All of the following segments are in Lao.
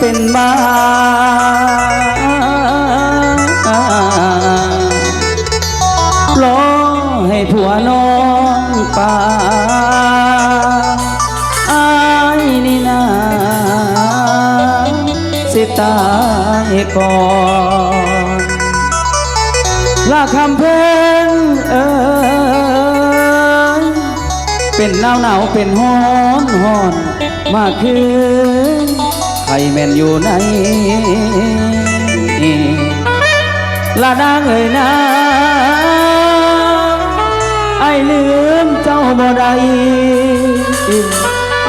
ເປັນບ້າ ລໍໃຫ້ຜົວນ້ອງປາ ອ້າຍນີ້ນາ ຊິຕາຍກ່ອນ ລະຄຳເພິ່ນເອີຍ ເປັນໜາວໜາວ ເປັນຮ້ອນຮ້ອນ ມາຄືໄຂ້ແມ່ນຢູ່ໃນ ລະນາງເອີຍນາ ອ້າຍລືມເຈົ້າບໍ່ໄດ້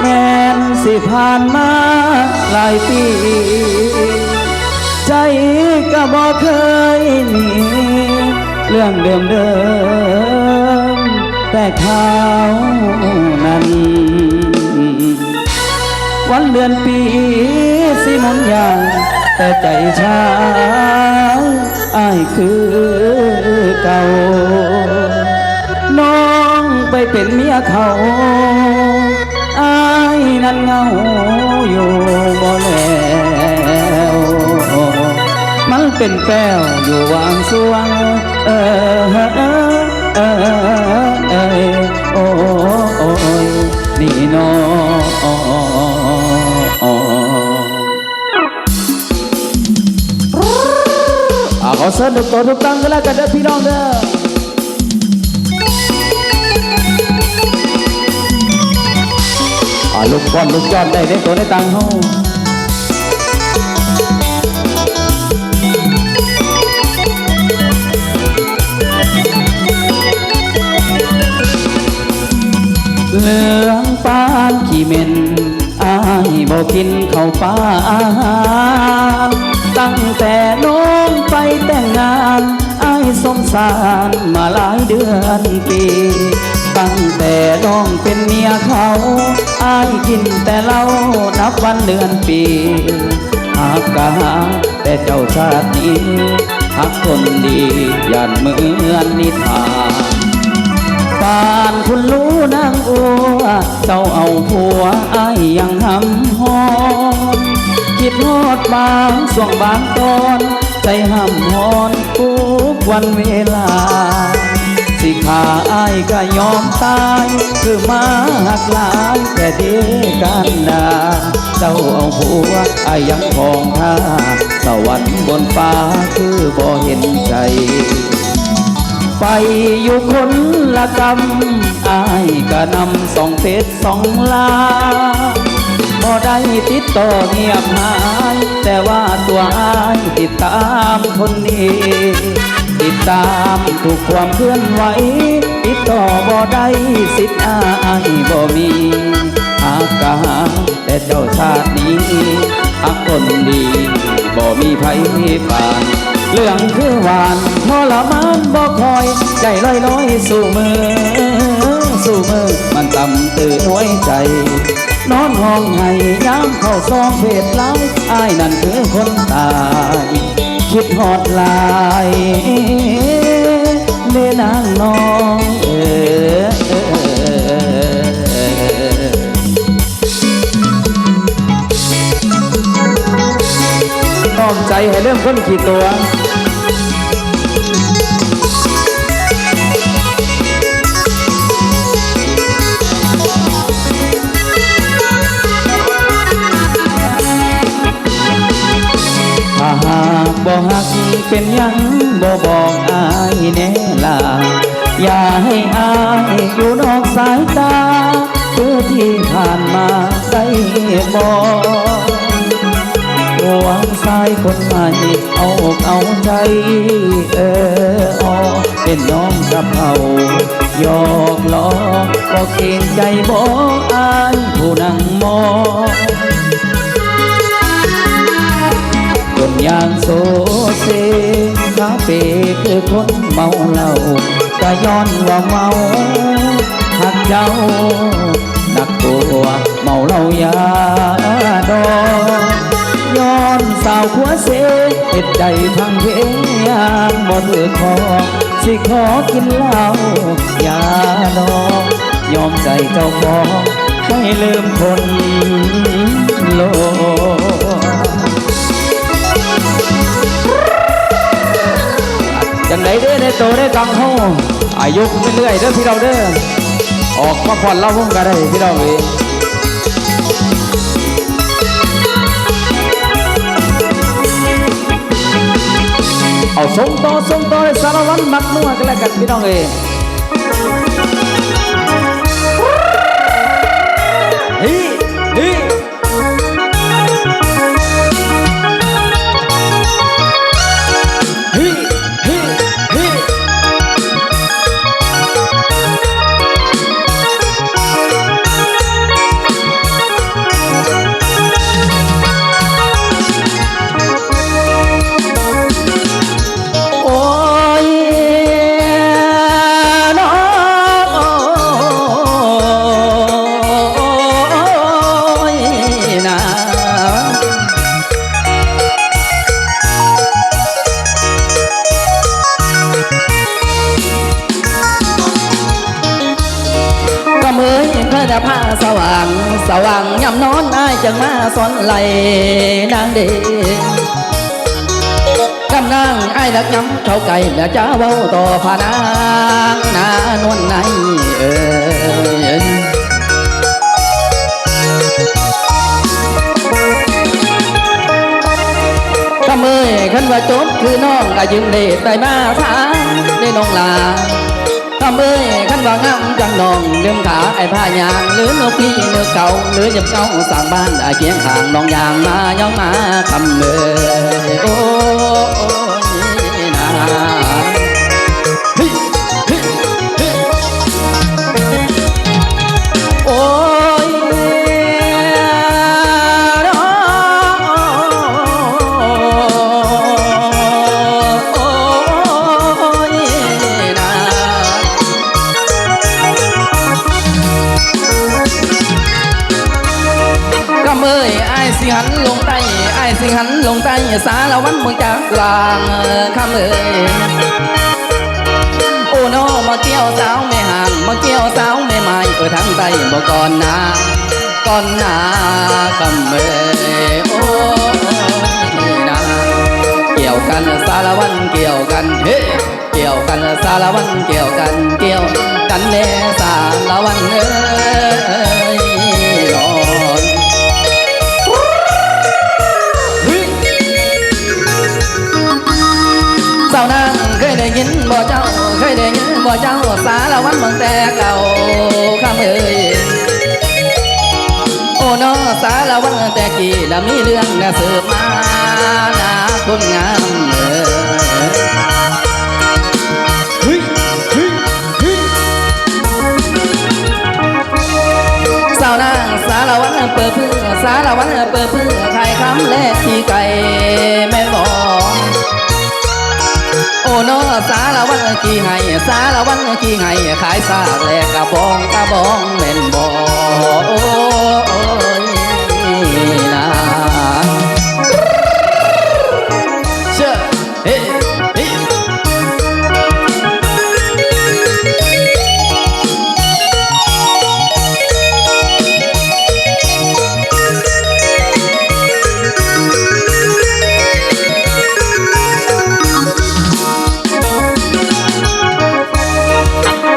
ແມ່ນຊິຜ່ານມາຫຼາຍປີ ໃຈກໍບໍ່ເຄີຍມີເລື່ອງເດີມໆ ແຕ່ຄາວນັ້ນ ວັນເດືອນປີຊິໝູນຢ່າງ ແຕ່ໃຈຊາຍອ້າຍຄືເກົ່າ ນ້ອງໄປເປັນເມຍເຂົາ ອ້າຍນັ້ນເຫງົາຢູ່ບໍ່ແລ້ວ ມັນເປັນແປ້ວຢູ່ຫວ່າງຊ່ວງ ເອີ ເອີ ເອີ ໂອ້ຍ ນີ້ນໍ. ອ່າ ຂໍເຊີນທຸກໂຕທຸກຕັງກັນແລ້ວກັນເດີພີ່ນ້ອງເດີ. ອ່າ ລຸກຟ້ອນລຸກຈອນໄດ້ເດ້ ໂຕໃນຕັງເຮົາ. ເລື່ອງປານຂີ້ເໝັນ ອ້າຍບໍ່ກິນເຂົ້າປາອາຫານ ຕັ້ງແຕ່ນ້ອງໄປແຕ່ງງານ ອ້າຍສົງສານມາຫຼາຍເດືອນປີ ຕັ້ງແຕ່ນ້ອງເປັນເມຍເຂົາ ອ້າຍກິນແຕ່ເຫຼົ້າ ນັບວັນເດືອນປີ ຫາກກະຫາກແຕ່ເຈົ້າຊາດນີ້ ຮັກຄົນດີ ຢ້ານເໝືອນນິທານ ປານຄຸນລູນາງອົວ ເຈົ້າເອົາຜົວ ອ້າຍຍັງຫຳຫອນ ຄິດຮອດບາງຊ່ວງບາງຕອນ ໃຈຫຳຫອນທຸກວັນເວລາ ຊິຂ້າອ້າຍກະຍອມຕາຍ ຄືມາຮັກຫຼາຍແທ້ເດກັນນາ ເຈົ້າເອົາຜົວ ອ້າຍຍັງຄອງທ່າ ສະຫວັນບົນຟ້າຄືບໍ່ເຫັນໃຈ ໄປຢູ່ຄົນລະກຳ ອ້າຍກະນຳສອງເຟສສອງລາຍ ບໍ່ໄດ້ຕິດຕໍ່ງຽບຫາຍ ແຕ່ວ່າຕົວອ້າຍຕິດຕາມຄົນນີ້ ຕິດຕາມທຸກຄວາມເຄື່ອນໄຫວ ຕິດຕໍ່ບໍ່ໄດ້ ສິດອ້າຍບໍ່ມີ ຫາກກະຫາກ ແຕ່ເຈົ້າຊາດນີ້ ຮັກຄົນດີ ບໍ່ມີໃຜປານ ເລື່ອງຄືຫວານທໍລະມານບໍ່ຄ່ອຍ ໃຈລອຍໆ ສູ່ມື້ ສູ່ມື້ ມັນຕ່ຳຕື່ນຫວຍໃຈ ນອນຮ້ອງໄຫ້ຍາມເຂົ້າສອງເຟສລາຍ ອ້າຍນັ້ນຄືຄົນຕາຍ ຄິດຮອດຫຼາຍເດ້ນາງນ້ອງເອີຍ. ອ້ອມໃຈໃຫ້ເລີ່ມຄົນຂີ້ຕົວະ ຖ້າຫາກບໍ່ຮັກເປັນຫຍັງບໍ່ບອກອ້າຍແດ່ລະ ຢ່າໃຫ້ອ້າຍຢູ່ນອກສາຍຕາ ຄືທີ່ຜ່ານມາໄດ້ບໍ່? ຫວງຊາຍຄົນໃໝ່ເອົາອົກເອົາໃຈ ເອີອ ເປັນນ້ອງກັບເຂົາ ຫຍອກລໍ້ ບໍ່ເກງໃຈບໍ່ ອ້າຍຜູ້ນັ່ງມອງ ຈົນຢ່າງໂຊເຊ ຄາເຟຄືຄົນເມົາເຫຼົ້າ ກະຍ້ອນວ່າເມົາຮັກເຈົ້າໜັກກວ່າເມົາເຫຼົ້າຢາດອງ ຍ້ອນສາວຂົວເຊ ເຮັດໃຈພັງເພ ຍ່າງບໍ່ຖືກຂໍ້ ຊິຂໍກິນເຫຼົ້າຢາດອງ ຍອມໃຈເຈົ້າຂອງ ໃຫ້ລືມຄົນໂລກ. ໂຕໄດ້ຟັງເຮົາ ອາຍຸເລື້ອຍໆເດີພີ່ນ້ອງເດີ ອອກມາຟ້ອນລຳວົງກະໄດ້ພີ່ນ້ອງເອີຍ. ເອົາ ສົ່ງຕໍ່ ສົ່ງຕໍ່ ສາລະວັນມັກນົວກັນແລ້ວກັນພີ່ນ້ອງເອີຍ. ໂອ້ຍ ນ້ອງ ໂອ້ຍ ນາ ກຳເອີຍ ເພິ່ນນະພາສະຫວ່າງ ສະຫວ່າງຍາມນອນ ອ້າຍຈຶ່ງມາສອນໄຫຼນາງເດ. ກຳນາງອ້າຍລັກຍຳເຂົ້າໃກ້ ແລ້ວຈະເວົ້າຕໍ່ພະນາງນານວນໃນເອີຍ. ກຳເອີຍ ຄັນວ່າຈົບຄືນ້ອງ ອາຢືມເດດໄດ້ມາທາງເດນ້ອງຫຼາ. ຄຳເອີຍ ຄັນວ່າງາມຈັ່ງນ້ອງ ລືມຂາອ້າຍພາຍ່າງ ຫຼືນົກພີນົກເຂົາ ຫຼືຢາມເຂົາສ້າງບ້ານ ອາຄຽງຂ້າງນ້ອງຍ່າງມາ ຍ່ອງມາຄຳເອີຍ ໂອ້ຍນາ. ໂອ້ຍ ໂອ້ຍນາ. ກຳເອີຍ ອ້າຍຊິຫັນລົງໃຕ້ ອ້າຍຊິຫັນລົງໃຕ້ ສາລະວັນເມືອງຈາກກວາງ ຄຳເອີຍ. ໂອ້ນ້ອງ ມາກ່ຽວສາວແມ່ຫ້າງ ມາກ່ຽວສາວແມ່ໝ້າຍ ເອີ ທາງໃຕ້ບໍ່ກ່ອນນາ ກ່ອນນາ ຄຳເອີຍ ໂອ້ຍນາ. ກ່ຽວກັນສາລະວັນ ກ່ຽວກັນ ເຮ ກ່ຽວກັນສາລະວັນ ກ່ຽວກັນ ກ່ຽວກັນແດ່ສາລະວັນເອີຍ ນ້ອງ. ສາວນາງ ເຄີຍໄດ້ຍິນບໍ່ເຈົ້າ ເຄີຍໄດ້ຍິນບໍ່ເຈົ້າ ສາລະວັນເມືອງແຕ່ເກົ່າ ຄຳເອີຍ. ໂອ້ນ້ອງ ສາລະວັນແຕ່ກີ້ລະມີເລື່ອງນະສືບມານາ ຄົນງາມເອີຍ. ສາວນາງສາລະວັນເປີບຜື ສາລະວັນເປີບຜື ຂາຍຄຳແລະຂີ້ໄກ່ແມ່ນບໍ່? ໂອ້ນ້ອງສາລະວັນຂີ້ໄຮ່ ສາລະວັນຂີ້ໄຮ່ ຂາຍສາກແລະກະບອງ ກະບອງແມ່ນບໍ່? ໂອ້ຍນາ ເຊ ເຮ ເຮ.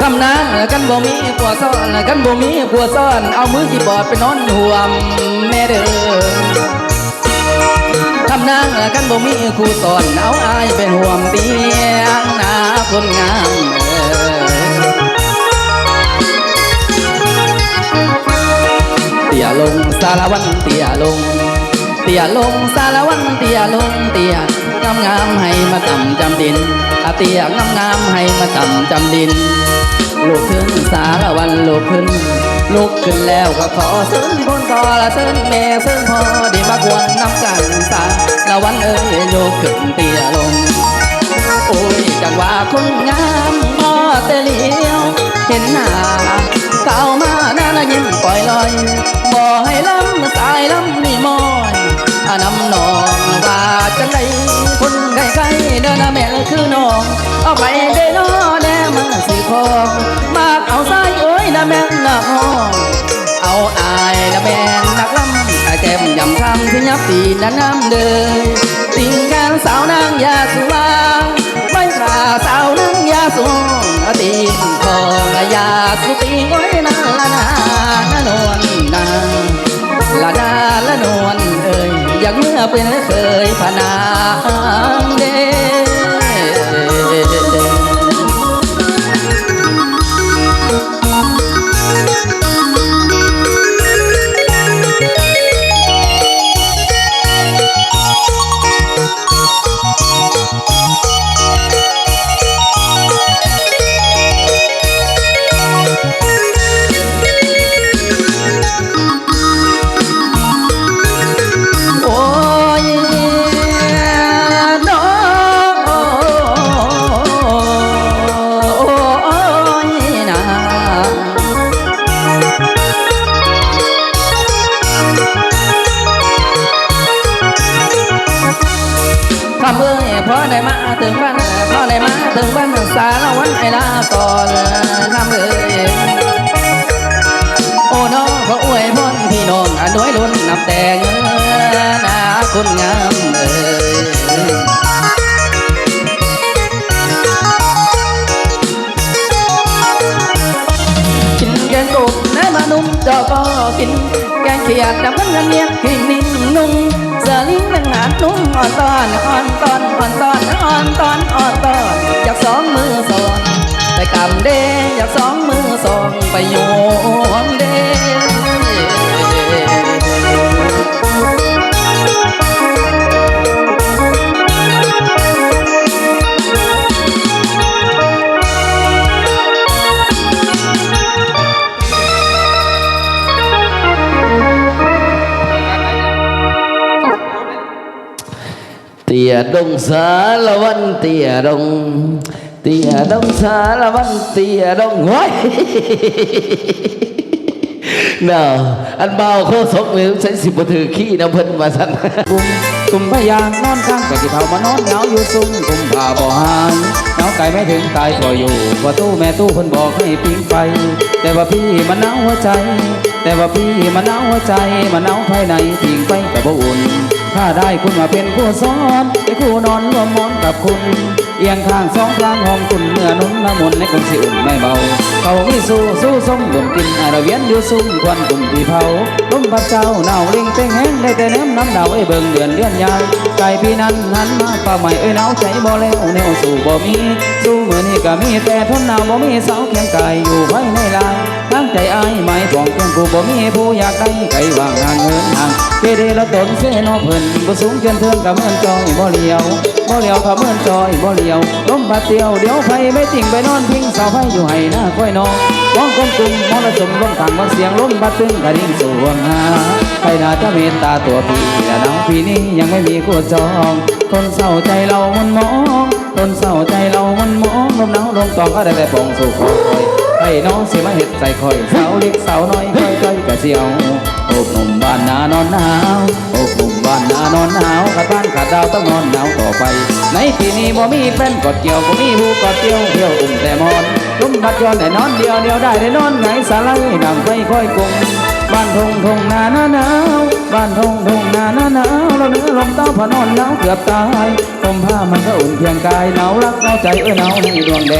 ກຳນາງ ຄັນບໍ່ມີຜົວຊ້ອນ ຄັນບໍ່ມີຜົວຊ້ອນ ເອົາມືຈີບອດໄປນອນຮ່ວມແດ່ເດີ. ຄຳນາງ ຄັນບໍ່ມີຄູ່ສອນ ເອົາອ້າຍໄປຮ່ວມຕຽງນາ ຄົນງາມເອີຍ. ເຕ້ຍລົງສາລະວັນເຕ້ຍລົງ ເຕ້ຍລົງສາລະວັນເຕ້ຍລົງ ເຕ້ຍງາມໆ ໃຫ້ມາຕ່ຳຈຳດິນ ອາ ເຕ້ຍງາມໆ ໃຫ້ມາຕ່ຳຈຳດິນ. ລຸກຂຶ້ນສາລະວັນລຸກຂຶ້ນ ລຸກຂຶ້ນແລ້ວກໍຂໍເຊີນຄົນພໍ່ລະເຊີນແມ່ເຊີນພໍ່ ໄດ້ມາກວນນຳກັນສາລະວັນເອີຍ ຍົກຂຶ້ນເຕ້ຍລົງ. ໂອ້ຍ ຈັ່ງວ່າຄົນງາມພໍແຕ່ຫຼຽວເຫັນໜ້າ ກ່າວມາໜ້າລະຍິ້ມປ່ອຍລອຍ ບໍ່ໃຫ້ລຳສາຍລຳນີ້ມອຍ ອາ ນຳນ້ອງວ່າຈັ່ງໃດ ຄົນໃກ້ໆ ເດີນະແມ່ນຄືນ້ອງ ເອົາໃຜເດນໍແດ່ມັນຊິຄອງ ມັກເອົາຊາຍເອີຍນະແມ່ນນັກຮ້ອງ ເອົາອ້າຍນະແມ່ນນັກລຳ ແກ້ມຢຳຄຳຊິຫຍັບຕີນນະນຳເດີ ຕິງແຂນສາວນາງຢ່າສຸວາ ໄມ້ຂາສາວນາງ ສູງອະຕິງຂອງອາຍາສຸຕິງ ໂອ້ຍນາລະນາລະນວນນາ ລະນາລະນວນເອີຍ ຢາກເມືອເປັນເຂີຍພະນາງເດ. ໂອ້ຍ ໂອ້ຍນາ ຄຳເອີຍ ພໍໄດ້ມາເຖິງບ້ານ ພໍໄດ້ມາເຖິງບ້ານສາລະວັນ ໄອ້ລາກ່ອນ ຄຳເອີຍ. ໂອ້ນ້ອງ ຂໍອວຍພອນພີ່ນ້ອງ ອະນວຍລຸນນັບແຕ່ເງິນນາ ຄົນງາມເອີຍ. ກິນແກງກົບໃນມານຸມ ເຈົ້າກໍກິນແກງຂຽດ ດຳເງິນເງິນມຽກ ຫິງນິງນຸງ ເສືອລິງແມງໜາດນຸງ ອ່ອນຕອນ ອ່ອນຕອນ ອ່ອນຕອນ ອ່ອນຕອນ ອ່ອນຕອນ ຢາກສອງມືສອງ ໄປກຳເດ ຢາກສອງມືສອງ ໄປໂຍມເດ. ເຕ້ຍດົງສາລະວັນ ເຕ້ຍດົງ ເຕ້ຍດົງສາລະວັນ ເຕ້ຍດົງ ໂອ້ຍ ເນາະ ອັນບ່າວໂຄສົກນີ້ ໃສ່ຊິບໍ່ຖືກຄີ້ນຳເພິ່ນວ່າຊັ້ນ. ກຸມ ກຸມພະຍານອນຄ້າງ ແຕ່ກີ້ເຖົ້າມານອນໜາວຢູ່ຊຸມ ກຸມຜ້າບໍ່ຫາຍ ໜາວກາຍໄມ່ເຖິງຕາຍກໍຢູ່ ພໍ່ຕູ້ແມ່ຕູ້ເພິ່ນບອກໃຫ້ຜິງໄຟ ແຕ່ວ່າພີ່ມັນໜາວຫົວໃຈ ແຕ່ວ່າພີ່ມັນໜາວຫົວໃຈ ມັນໜາວພາຍໃນ ຜິງໄຟກໍບໍ່ອຸ່ນ ຖ້າໄດ້ຄຸນມາເປັນຄູ່ສອນ ເປັນຄູ່ນອນຮ່ວມໝອນກັບຄຸນ ອຽງຂ້າງສອງຂ້າງຫ້ອງຄຸນ ເນື້ອນຸນລະມຸນໃນຄົນຊິອຸ່ນໄມ້ເບົາ ເຂົາມີສູ້ ສູ້ຊົມດົມກິ່ນ ອາລະວຽນຢູ່ຊຸມຄວັນກຸ່ມທີ່ເຜົາ ລົມພັດຈາວໜາວເລັ່ງເປັງແຮງ ໄດ້ແຕ່ແນມນຳດາວເອີຍເບິ່ງເດືອນເດືອນຍາຍ ກາຍປີນັ້ນຫັນມາປາໄມ້ເອີຍ ໜາວໃຈບໍ່ແລ້ວ ແນວສູ້ບໍ່ມີ ສູ່ມື້ນີ້ກໍມີແຕ່ທົນໜາວ ບໍ່ມີສາວຄຽງກາຍຢູ່ພາຍໃນລາຍ ທາງໃຈອ້າຍໝາຍປອງຄຽງຄູ່ ບໍ່ມີຜູ້ຢາກໄດ້ ໄກຫວ່າງຫ່າງເຫີນຫ່າງ ເກເຣລະຕົນເຊເນາະເພິ່ນ ບໍ່ສູງເກີນເທີນ ຂະເມີນຈ້ອຍບໍ່ຫຼຽວ ບໍ່ຫຼຽວຂະເມີນຈ້ອຍບໍ່ຫຼຽວ ລົມພັດຕຽວດຽວໄຟ ໄປຕິ່ງໄປນອນພິງສາວໄຟ ຢູ່ໄຮ່ນາຄອຍນ້ອງ ມອງກົງກຸງ ມໍລະສົມລົມຕ່າງວັນສຽງ ລົມພັດຕຶງກະດິ່ງສວງຫາ ໃຜໜ້າຈະເມດຕາຕົວພີ່ລະນາງ ປີນີ້ຍັງໄມ່ມີຄູ່ຈອງ ຄົນເສົ້າໃຈເລົ່າມົນມອງ ຄົນເສົ້າໃຈເລົ່າມັນມອງ ລົມໜາວລົມຕອງ ເອົາໄດ້ແຕ່ປ່ອງສູ່ຄອຍ ໃຜເນາະຊິມາເຮັດໃສ່ຂ້ອຍ ສາວເລັກສາວນ້ອຍ ຂ້ອຍຈ້ອຍກະຊິເອົາ ອົບໜຸ່ມບ້ານນານອນໜາວ ອົບໜຸ່ມບ້ານນານອນໜາວ ຂາດບ້ານຂາດດາວ ຕ້ອງນອນໜາວຕໍ່ໄປ ໃນປີນີ້ບໍ່ມີແປ້ນກອດກ່ຽວ ບໍ່ມີຜູ້ກອດກ່ຽວ ພຽວອຸ້ມແຕ່ໝອນ ລົມພັດຍ້ອນໄດ້ນອນດຽວ ດຽວໄດ້ໄດ້ນອນຫງາຍສາໄລ ດັ່ງໄຟຄອຍກົງ ບ້ານທົ່ງທົ່ງນານາໜາວ ບ້ານທົ່ງທົ່ງນານາໜາວ ລະເໜີລົມຕາວພານອນໜາວເກືອບຕາຍ ຫົ່ມຜ້າມັນກະອຸ່ນພຽງກາຍ ໜາວລັກໜາວໃຈ ເອີຍໜາວໃນດວງແດ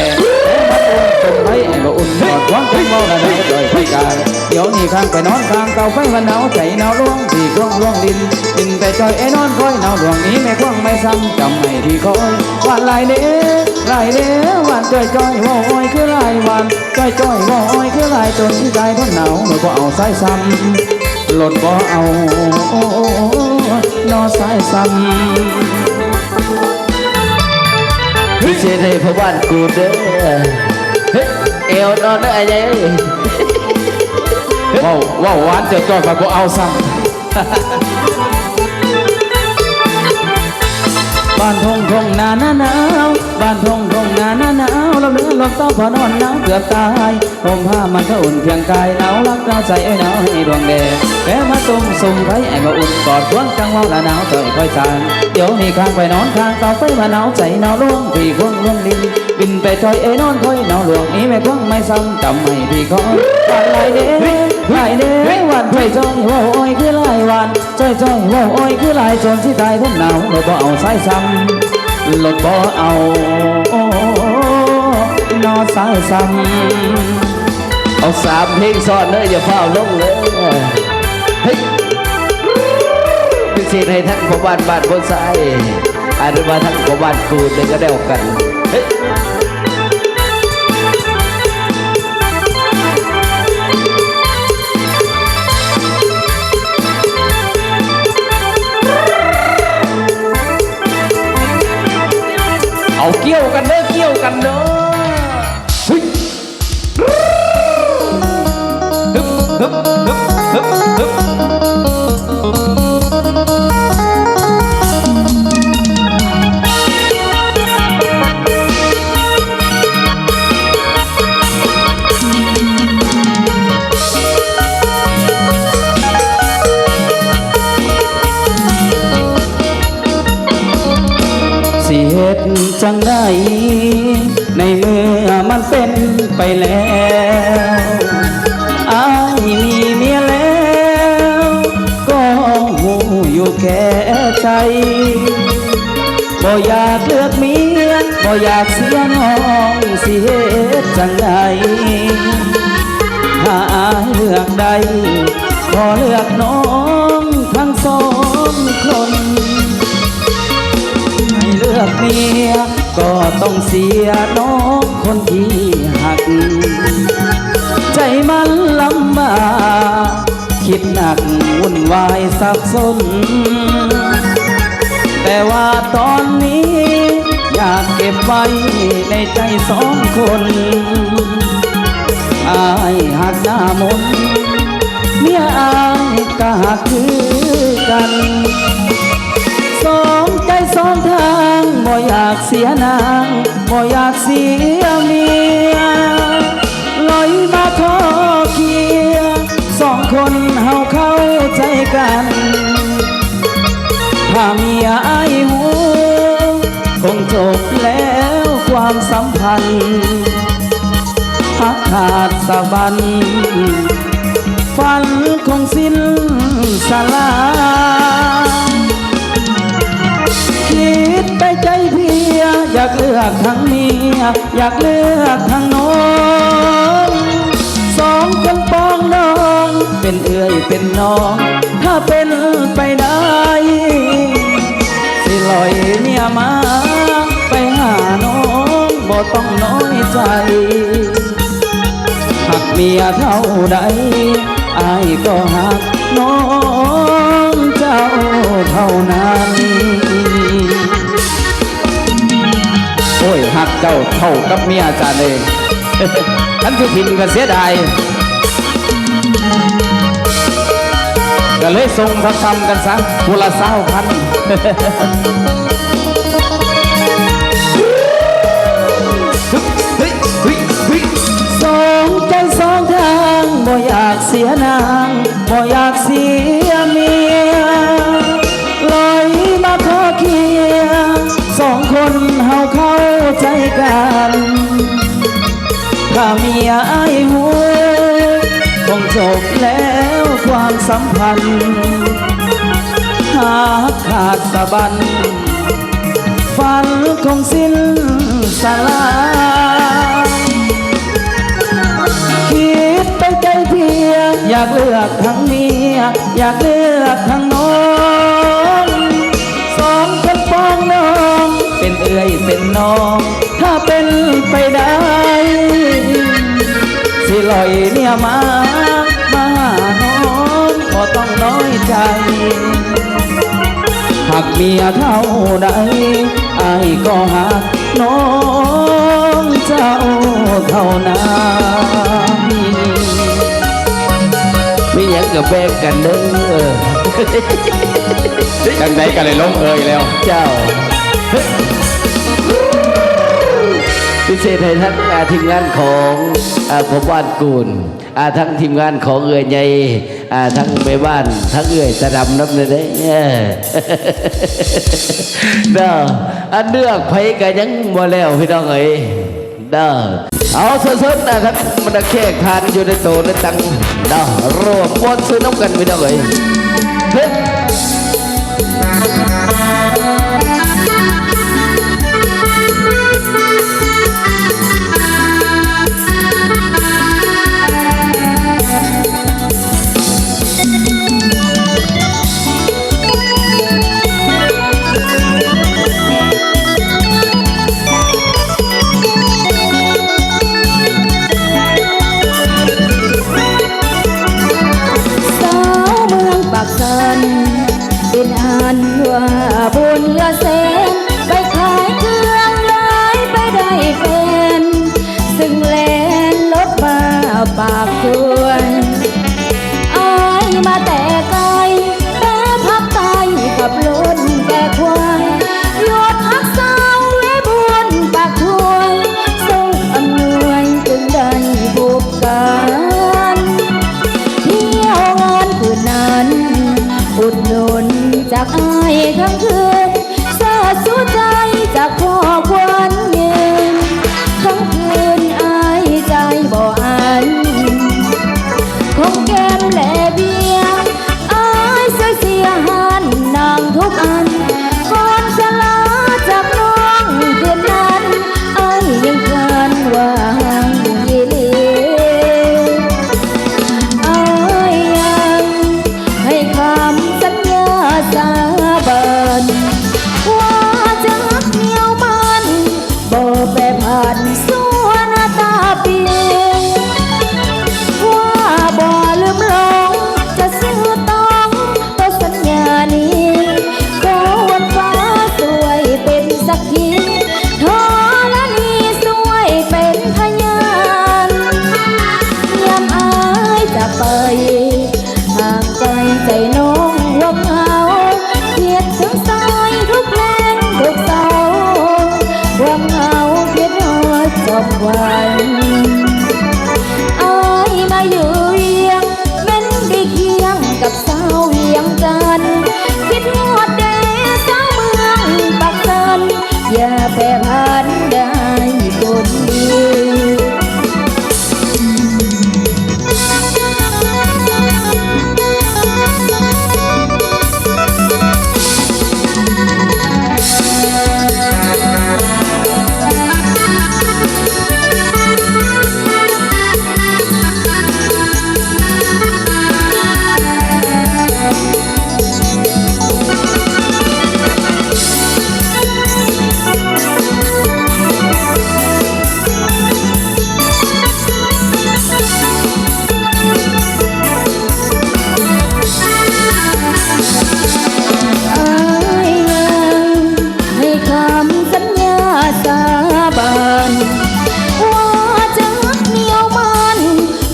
ແຕ່ມາປຸ້ມຕົມໄຟໃຫ້ບໍ່ອຸ່ນ ກອດຄວາມຈັງເວົ້າລະໄດ້ດ້ອຍໄຟກາຍ ດຽວນີ້ຂ້າງໄປນອນຂ້າງເຕົາໄຟວ່າໜາວໃຈໜາວລວງ ທີ່ຄວງລວງລິນ ລິນແຕ່ຈ່ອຍເອີຍນອນຄອຍ ໜາວດວງນີ້ແມ່ຄວງໄມ້ຊ້ຳ ຈຳໃຫ້ທີ່ຄອຍ ຫວານຫຼາຍເດ້ ຫຼາຍເດ້ ຫວານຈ້ອຍໆ ເວົ້າໂອຍຄືຫຼາຍ ຫວານຈ້ອຍໆ ເວົ້າໂອຍຄືຫຼາຍ ຈົນຊິຕາຍທົນໜາວ ໂດຍບໍ່ເອົາສາຍຊ້ຳ ລົດບໍ່ເອົາ ນໍສາຍຊ້ຳ ພິເສດໃຫ້ພໍ່ບ້ານກູເດີ ເຮັດແອວນອນເດີອ້າຍໃຫຍ່ເອີຍ ເວົ້າ ເວົ້າຫວານຈ່ອຍໆ ຂ້ອຍບໍ່ເອົາຊ້ຳ ບ້ານທົ່ງທົ່ງນານາໜາວ ບ້ານທົ່ງທົ່ງນານາໜາວ ລະເໜີລົມຕາວພານອນໜາວເກືອບຕາຍ ຫົ່ມຜ້າມັນກະອຸ່ນພຽງກາຍ ໜາວລັກໜາວໃຈ ເອີຍໜາວໃນດວງແດ ແປມາຕຸ້ມສຸມໄຟໃຫ້ບໍ່ອຸ່ນ ກອດຄວງຈັງເວົ້າລະໜາວຈ່ອຍຄອຍຈາງ ດຽວນີ້ຂ້າງໄປນອນຂ້າງເຕົາໄຟວ່າໜາວໃຈໜາວລວງ ທີ່ຄວງລວງລິນ ບິນແຕ່ຈ່ອຍເອີຍນອນຄອຍ ໜາວລວງນີ້ແມ່ຄວງໄມ້ຊ້ຳ ຈຳໃຫ້ທີ່ຄອຍ ຫວານຫຼາຍເດ້ ຫຼາຍເດ້ ຫວານຈ້ອຍໆ ເວົ້າໂອຍຄືຫຼາຍ ຫວານ ຈ້ອຍໆ ເວົ້າໂອຍຄືຫຼາຍ ຈົນຊິຕາຍຄົນໜາວ ລົດບໍ່ເອົາສາຍຊ້ຳ ລົດບໍ່ເອົາ ໂອ້ ນໍສາວຊ້ຳ ເອົາສາມເພງຊ້ອນເດີ ຢ່າຟ້າວລົງເດີ. ເຮີ້ຍ ພິເສດໃຫ້ທັງພໍ່ບ້ານບ້ານໂພນຊາຍ ອາ ຫຼືວ່າທັງພໍ່ບ້ານກູນເດີ ກໍແລ້ວກັນ. ເຮີ້ຍ ເອົາ ກ່ຽວກັນເດີ ກ່ຽວກັນເດີ. ເຮີ້ຍ ຮຶບ ຮຶບ ຮຶບ ຮຶບ ຮຶບ. ຊິເຮັດຈັ່ງໃດ ໃນເມື່ອມັນເປັນໄປແລ້ວ ອ້າຍມີເມຍແລ້ວ ກໍຮູ້ຢູ່ແກ່ໃຈ. ບໍ່ຢາກເລືອກເມຍ ບໍ່ຢາກເສຍນ້ອງ ຊິເຮັດຈັ່ງໃດ ຖ້າອ້າຍເລືອກໄດ້ ຂໍເລືອກນ້ອງທັງສອງຄົນ. ໃຫ້ເລືອກເມຍ ກໍຕ້ອງເສຍນ້ອງຄົນທີ່ຮັກ ໃຈມັນລຳບາກ ຄິດໜັກວຸ່ນວາຍສັບສົນ ແຕ່ວ່າຕອນນີ້ ຢາກເກັບໄວ້ໃນໃຈສອງຄົນ ອ້າຍຮັກໜ້າມົນ ເມຍອ້າຍກໍຮັກຄືກັນ ສອງໃຈສອງທາງ ບໍ່ຢາກເສຍນາງ ບໍ່ຢາກເສຍເມຍ ລອຍມາຂໍເຄຍ ສອງຄົນເຮົາເຂົ້າໃຈກັນ ຖ້າເມຍອ້າຍຮູ້ ຄົງຈົບແລ້ວຄວາມສຳພັນ ຮັກຂາດສະບັນ ຝັນຄົງສິ້ນສະລາຍ ຄິດແຕ່ໃຈເພຍ ຢາກເລືອກທັງເມຍ ຢາກເລືອກທັງນ້ອງ ສອງຄົນປອງດອງ ເປັນເອື້ອຍເປັນນ້ອງ ຖ້າເປັນໄປໄດ້ ຊິລອຍເມຍມາ ໄປຫານ້ອງ ບໍ່ຕ້ອງນ້ອຍໃຈ ຮັກເມຍເທົ່າໃດ ອ້າຍກໍຮັກນ້ອງເຈົ້າເທົ່ານັ້ນ. ໂອ້ຍ ຮັກເຈົ້າເທົ່າກັບເມຍອາຈານເອີຍ ຄັນຊິຖິ້ມກໍເສຍດາຍ ກໍເລີຍສົ່ງທັບທຳກັນຊະ ຜູ້ລະຊາວພັນ. ສອງໃຈສອງທາງ ບໍ່ຢາກເສຍນາງ ບໍ່ຢາກເສຍເມຍ ລອຍມາຂໍເຄຍ ສອງຄົນເຮົາເຂົ້າໃຈກັນ ຖ້າເມຍອ້າຍຮູ້ ຄົງຈົບແລ້ວຄວາມສຳພັນ ຫາກຂາດສະບັນ ຝັນຄົງສິ້ນສະລາຍ ຄິດໄປໃຈເພຍ ຢາກເລືອກທັງເມຍ ຢາກເລືອກທັງນ້ອງ ສອງຄົນປອງດອງ ເປັນເອື້ອຍເປັນນ້ອງ ຖ້າເປັນໄປໄດ້ ຊິລອຍເມຍມາ ມາຫານ້ອງ ບໍ່ຕ້ອງນ້ອຍໃຈ ຮັກເມຍເທົ່າໃດ ອ້າຍກໍຮັກນ້ອງເຈົ້າເທົ່ານັ້ນ. ມີຫຍັງກໍແບ່ງກັນເດີ ຈັ່ງໃດກໍໄດ້ລົງເອີຍແລ້ວ ເຈົ້າ. ພິເສດໃຫ້ທັງ ອ່າ ທີມງານຂອງ ອ່າ ພໍ່ບ້ານກູນ ອ່າ ທັງທີມງານຂອງເອື້ອຍໃຫຍ່ ອ່າ ທັງແມ່ບ້ານ ທັງເອື້ອຍຕາດຳນຳເດີ ເດີ. ອັນເລືອກໃຜກໍຍັງບໍ່ແລ້ວ ພີ່ນ້ອງເອີຍ ເດີ. ເອົາ ເຊີນໆ ນະ ທັງບັນດາແຂກທ່ານຢູ່ໃນໂຕໃນຕັ່ງ ເດີ ຮ່ວມມ່ວນຊື່ນນຳກັນ ພີ່ນ້ອງເອີຍ ເອີ. ບຸນເຫຼືອແສນ ໄປຂາຍເຄື່ອງລາຍ ໄປໄດ້ແຟນ ຊຶ່ງແລ່ນລົດມາປາກຖ້ວຍ. ອ້າຍມາແຕ່ໄກ ແຕ່ພາກໃຕ້ ຂັບລົດແບກຄວາຍ ຢອດຮັກສາວແວະບຸນປາກຖ້ວຍ ຊົງອຳນວຍຈຶ່ງໄດ້ພົບກັນ ທ່ຽວງານຄືນນັ້ນ ອຸດໜູນຈາກອ້າຍທັງຄືນ ສາດຊູໃຈຈາກພໍ່ຂວັນຍືນ ທັງຄືນອ້າຍໃຈບໍ່ອັນ ຂອງແກ້ມແລະເບຍ ອ້າຍຊ່ວຍເສຍຫານນາງທຸກອັນ ກ່ອນສະລາຈາກນ້ອງຄືນນັ້ນ ອ້າຍຍັງຄານຫວັງອີ່ຫຼີ ອ້າຍຍັງໃຫ້ຄຳສັນຍາສາບານ ວ່າຈະຮັກໜຽວໝັ້ນ ບໍ່ແປຜັນຊົ່ວໜ້າຕາປ່ຽນ ວ່າບໍ່ລືມຫຼົງຈະຊື່ຕ້ອງຕໍ່ສັນຍານີ້ ຂໍວັນຟ້າຊ່ວຍເປັນສັກຂີ ທໍລະນີຊ່ວຍເປັນພະຍານ ຍາມອ້າຍຈາກໄປ ຫ່າງໄກໃຈນ້ອງຫວງເຫງົາ ຄຽດເຖິງສາຍທຸກແລງທຸກເຊົ້າ ຫວງເຫງົາຄຽດຮອດຈອມຂວັນ ອ້າຍມາຢູ່ວຽງ ແມ່ນໄດ້ຄຽງກັບສາວວຽງຈັນ ຄິດຮອດແດ່ສາວເມືອງປາກຊັນ ຢ່າແປຜັນໄດ້ຄົນດີ. ອ້າຍຍັງໃຫ້ຄຳສັນຍາສາບານ ວ່າຈະຮັກໜຽວໝັ້ນ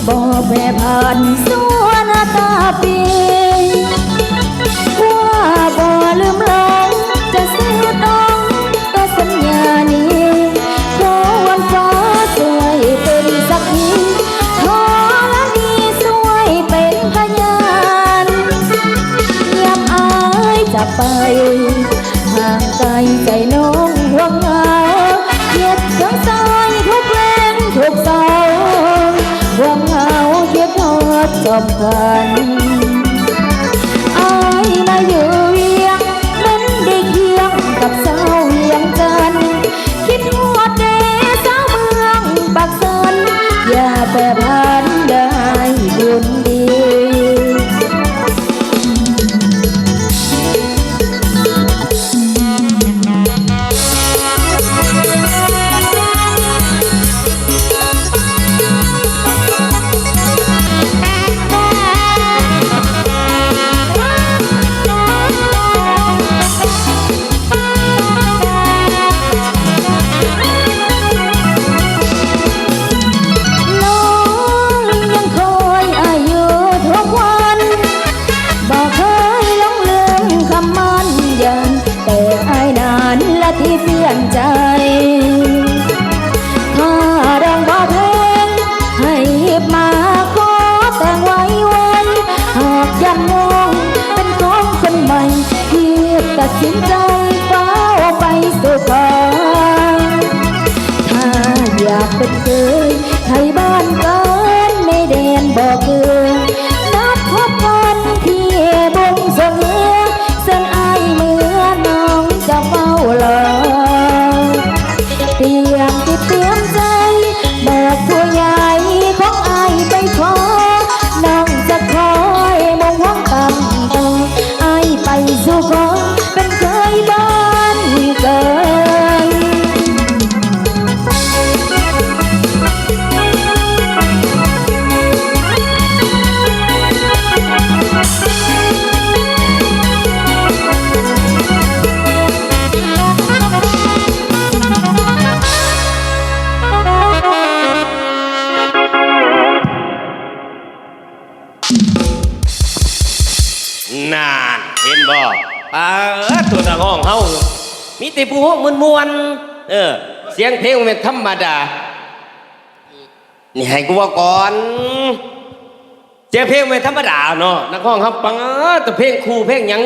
ບໍ່ແປຜັນຊົ່ວໜ້າຕາປ່ຽນ ວ່າບໍ່ລືມຫຼົງຈະຊື່ຕ້ອງຕໍ່ສັນຍານີ້ ຂໍວັນຟ້າຊ່ວຍເປັນສັກຂີ ທໍລະນີຊ່ວຍເປັນພະຍານ ຍາມອ້າຍຈາກໄປ ຫ່າງໄກໃຈນ້ອງຫວງເຫງົາ ຄຽດເຖິງສາຍທຸກແລງທຸກເຊົ້າ ຫວງເຫງົາຄຽດຮອດຈອມຂວັນ ອ້າຍມາຢູ່ວຽງ ແມ່ນໄດ້ຄຽງກັບສາວວຽງຈັນ ຄິດຮອດແດ່ສາວເມືອງປາກຊັນ ຢ່າແປຜັນໄດ້ຄົນດີ. ນ້ອງຍັງຄອຍອ້າຍຢູ່ທຸກວັນ ບໍ່ເຄີຍຫຼົງລືມຄຳໝັ້ນຢັນ ແຕ່ອ້າຍນັ້ນລະທີ່ປ່ຽນໃຈ ຄ່າດອງບໍ່ແພງ ໃຫ້ຮີບມາຂໍແຕ່ງໄວໆ ຫາກຢ້ານນ້ອງເປັນຂອງຄົນໃໝ່ ຮີບຕັດສິນໃຈຟ້າວໄປສູ່ຂໍ ຖ້າຢາກເປັນເຄີຍ ໄທບ້ານເກີນ ໃນແດນບໍ່ເກືອ ນັດພົບກັນທີ່ບົງສວງເຮືອ ເຊີນອ້າຍເມືອ ນ້ອງຈະເຝົ້າລໍ ຕຽມຈິດຕຽມໃຈ ບອກຜູ້ໃຫຍ່ຂອງອ້າຍໄປຂໍ ນ້ອງຈະຄອຍມຸງຫວງກຳຕໍ່ ອ້າຍໄປສູ່ຂໍ ເປັນເຄີຍບ້ານເກີນ. ປາດ ໂຕນັກຮ້ອງເຮົາ ມີແຕ່ຜູ້ຮ້ອງມ່ວນໆ ເອີ ສຽງເພງບໍ່ແມ່ນທຳມະດາ. ນີ້ໃຫ້ກູເວົ້າກ່ອນ ສຽງເພງບໍ່ແມ່ນທຳມະດາເນາະ ນັກຮ້ອງເຮົາ ປາດ ແຕ່ເພງຄູ່ເພງຫຍັງ